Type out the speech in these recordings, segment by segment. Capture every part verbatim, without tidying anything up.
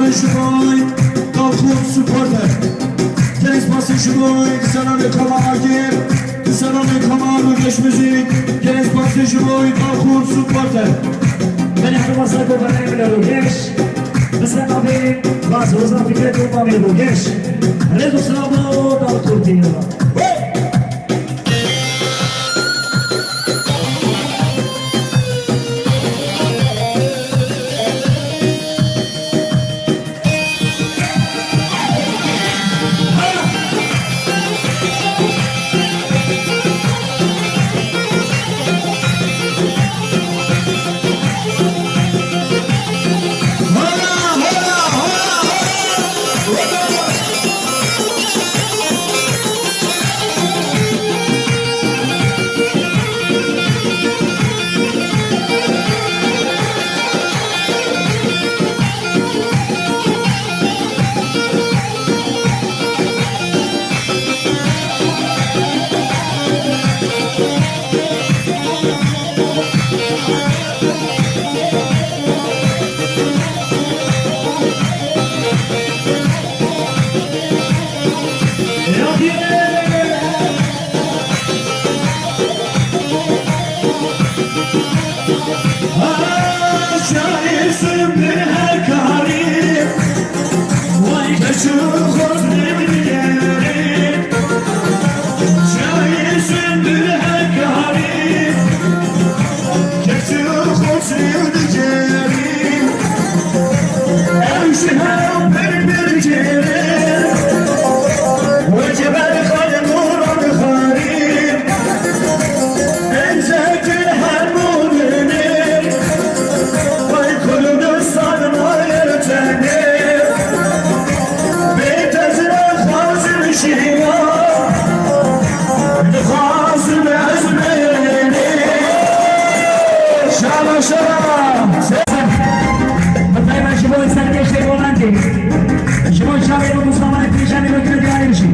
Ji bo Dalxûn Supporter. Gelin spasî ji bo Diselanê Koma Agir, Diselanê Koma Rûgeş Muzîk, gelin spasî ji bo Dalxûn Supporter. Belê hemû masa ku berhemê li Rûgeş, bi ser navê Bazroza Fikret û Mamê Rûgeş. Rêz û silav bo Dalxûn. Şaba, şaba. Bi peyva ji bo serkêştê Polandê. Ji bo çavê bo Mustafa Pîşanê wekî diyarî bişî.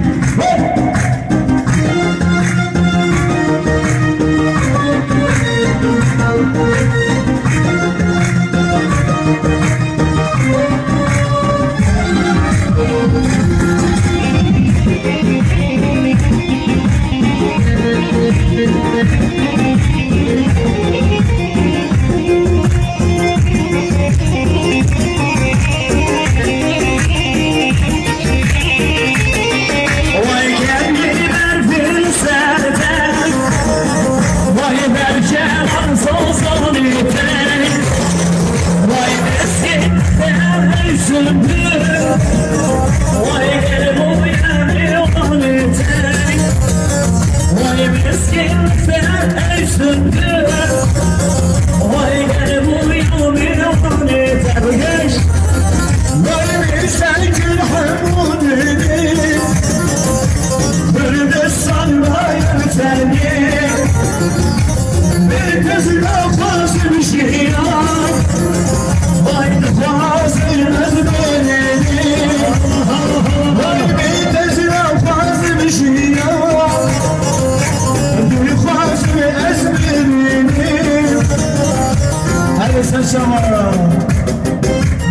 Her sen şamara.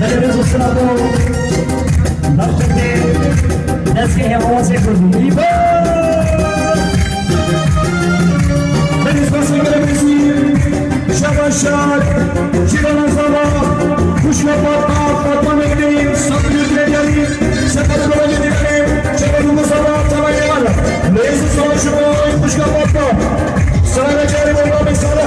Belediye Sırado. Navşehir. Destgehê Awazê Kurdî. Îba! Deniz Basın Görevlisi. Şaba Şad. Şirana Zava. Kuşla Fatma. Fatma Mehdi. Sabri Yüzmediyali. Sefer Kolonya'daki. Şaba Mustafa Tabayar. Reis Savaşı Boy. Kuşla Fatma. Sana da çağırıyorum abi sana.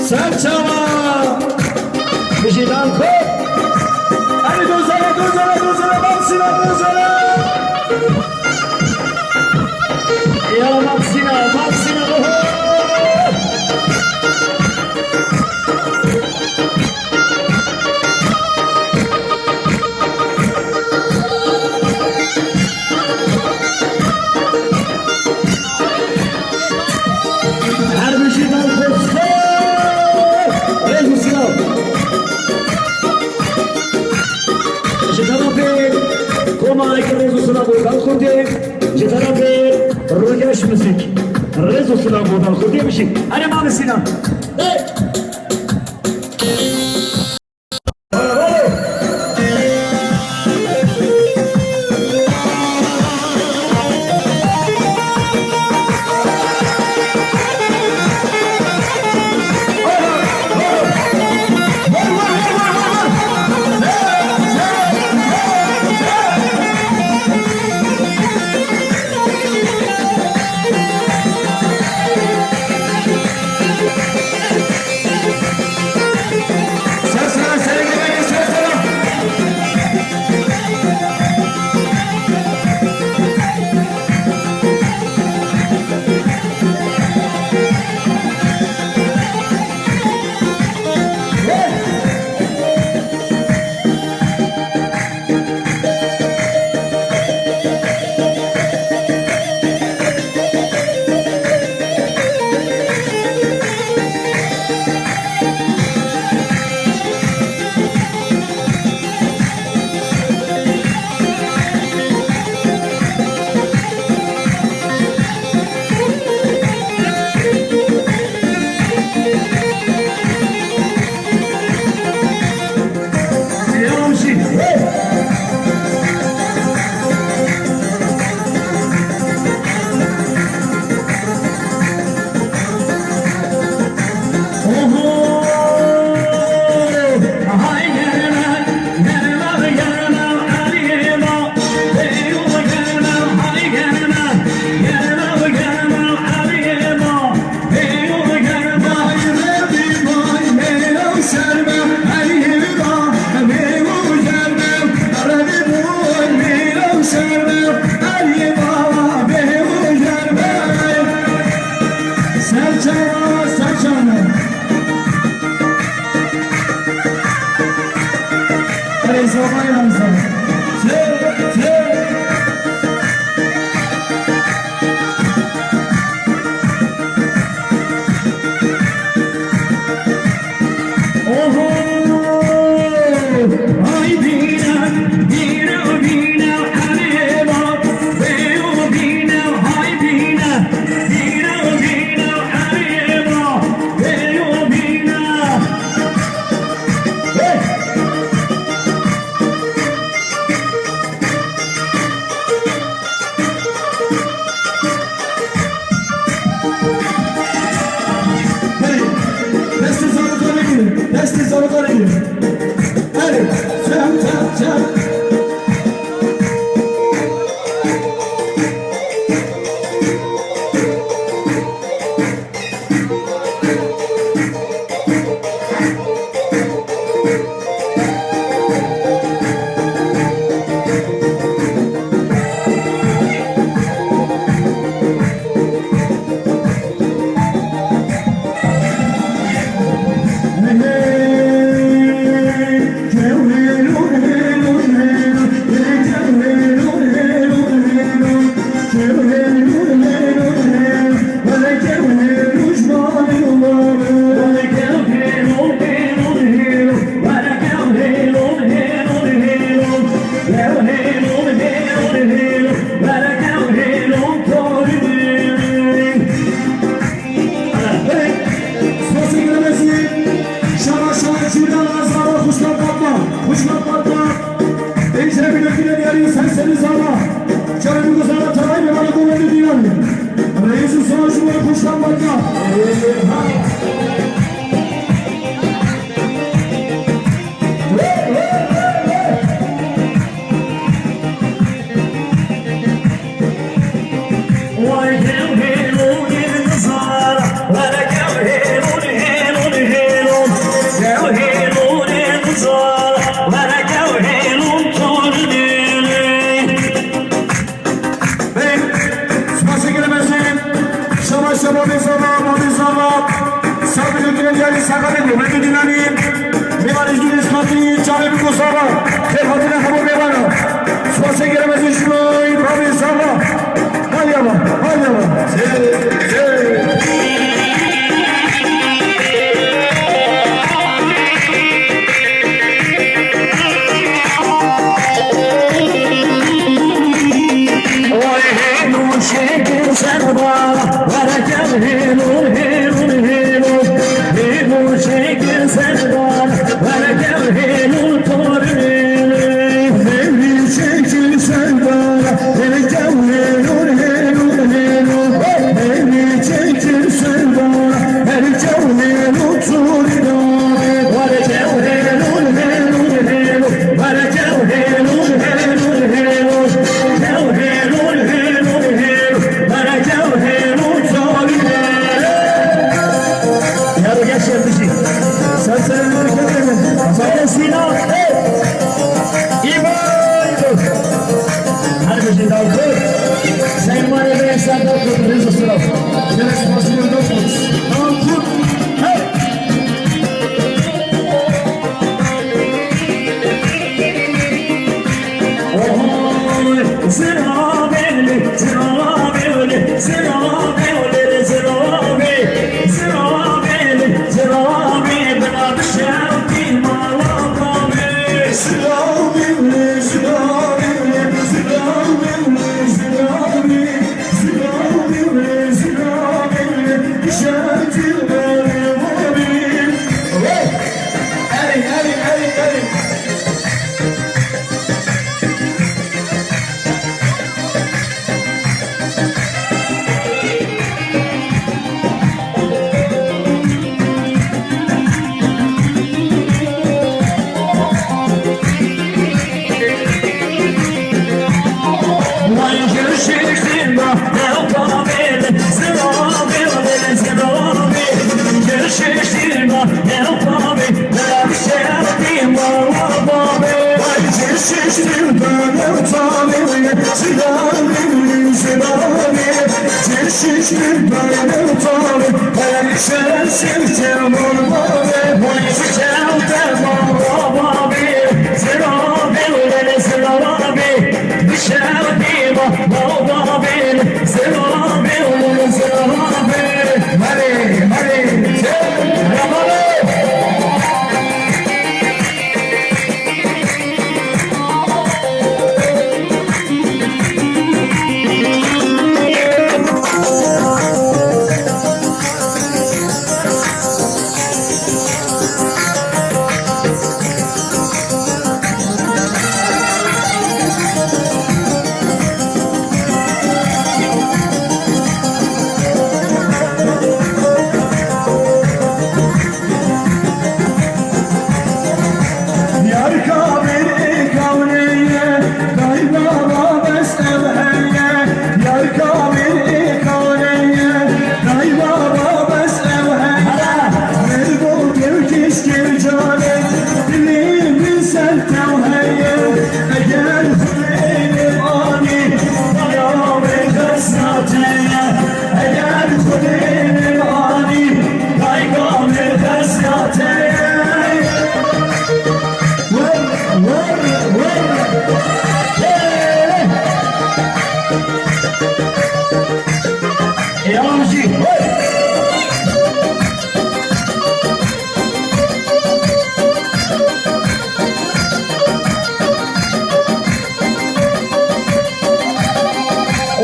Serçava! Bijî danko! Hadi dozere, dozere, dozere, bak Sinan, dozere! Ya bak Sinan, bak Sinan, oho! Her bijî dal xwe. Rêz û silav. Ji terefê komanekî rêz û silav bo dal xwe tê. Ji terefê Rûgeş Muzîk rêz û silav bo dal xwe tê bijî. Hene mame Sinan. Hey! Destê zarokar ê. Erê, çem, çem, çem. Spasê gelek e. Şara, şara, şura, zara, xuşka, patma, xuşka, patma. Êşe bînekî de diyarî ser serî zara. Çarê min zara, teray, mêvanê ku wendî dîyanî. Reîs û sar ji we xuşka, patma. Hey, spasê gelek mezin. Şaba, şaba, bê zava, ma bê zava. Sabir û Gilendiyarî Sakarya, Mehmet Dînanî. Mêvanê ji dînê ji xatirî çavê biko zava. Xêr hatine hemû mêvana. Spasê gelek mezin ji bo babê zava. Hadi ama, hadi ama.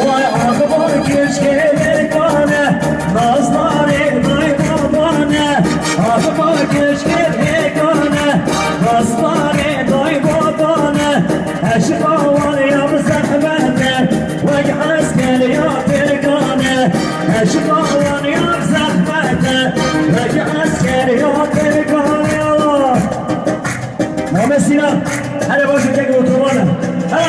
Vay axbar keşke dekane, nazlarê day babane. Axbar keşke dekane, nazlarê day babane. Eşqa wan ya bi zehmete, wek esker ya Tirkane. Eşqa wan ya bi zehmete, wek esker ya Tirkane. Namê Sînan, hele baş û kek oturmane. Ha!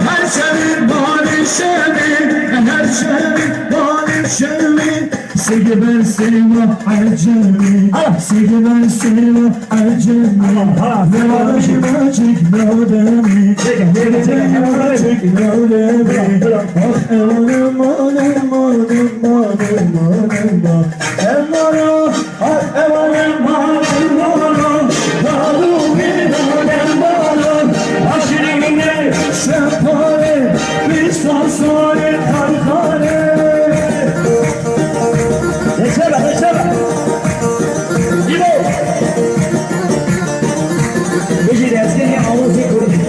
Her şevî balî şevî, her şevî balî şevî. Sêdî ber sêwa ecemî, sêdî ber sêwa ecemî. Lewalî maçik lewlemî, lewalî maçik lewlemî. Ax ewanê manê manê manê manê ma. Emara. Ewanê malê mala, dalû bê dalê mala, aşirînê şepalê, pîsa sarê xarxarê. Geçeme, geçeme. İbo. Bijî destgehê Awozê Kurdî.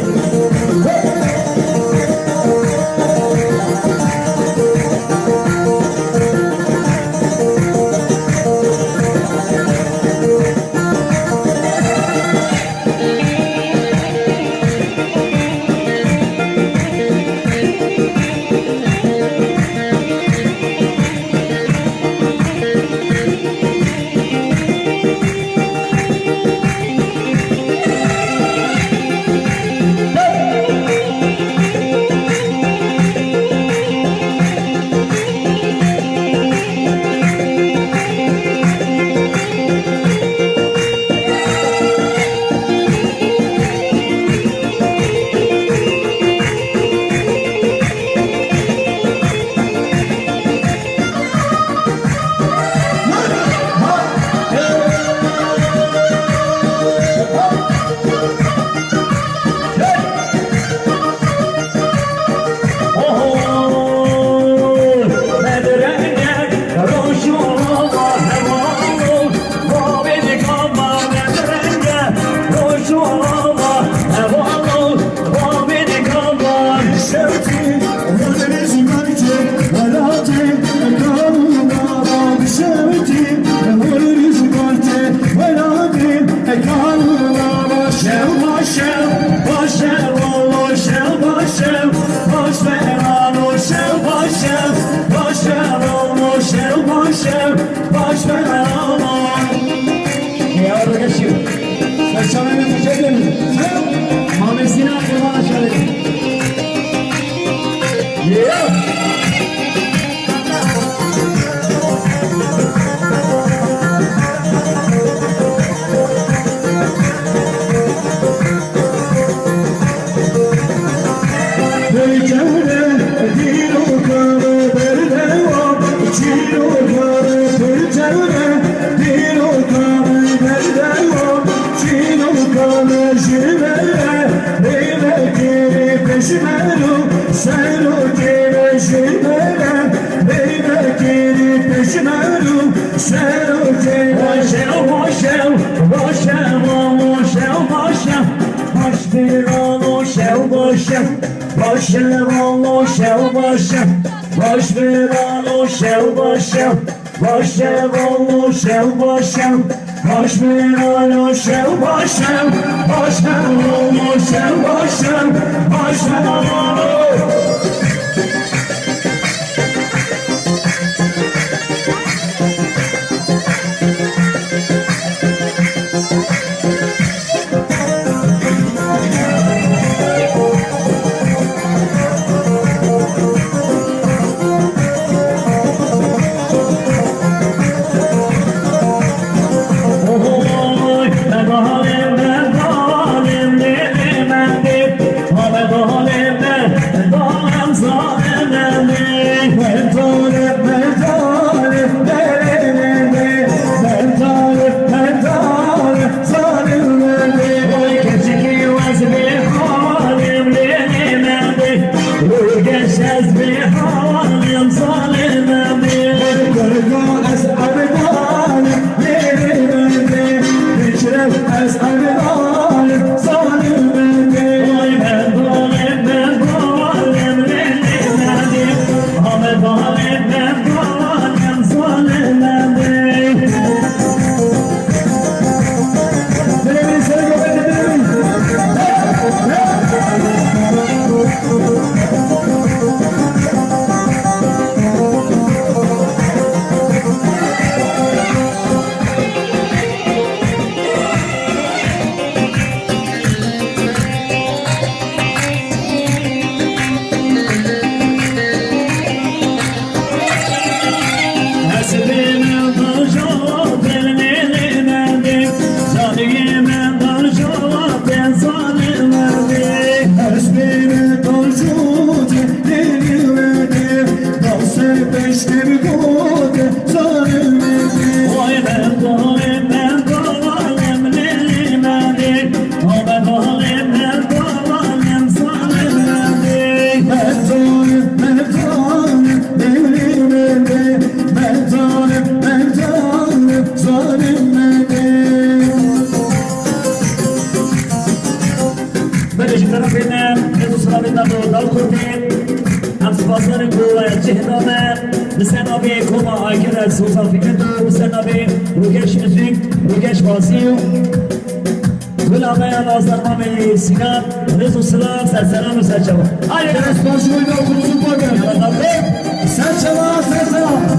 Belê ji terefê me, ez û silavê me bo dal Kurdê. Em spas dixin ku cih da me. Li ser navê Koma Aygin ez Hozan Fikret û li ser navê Rogeş Üzük, Rogeş Bazî û Gula me ya Nazan Mamê Sinan, rêz û silav, ser seran û ser çavan. Haydi. Dest baş wî da Kursu Bakan. Yala da be. Ser çavan, ser seran.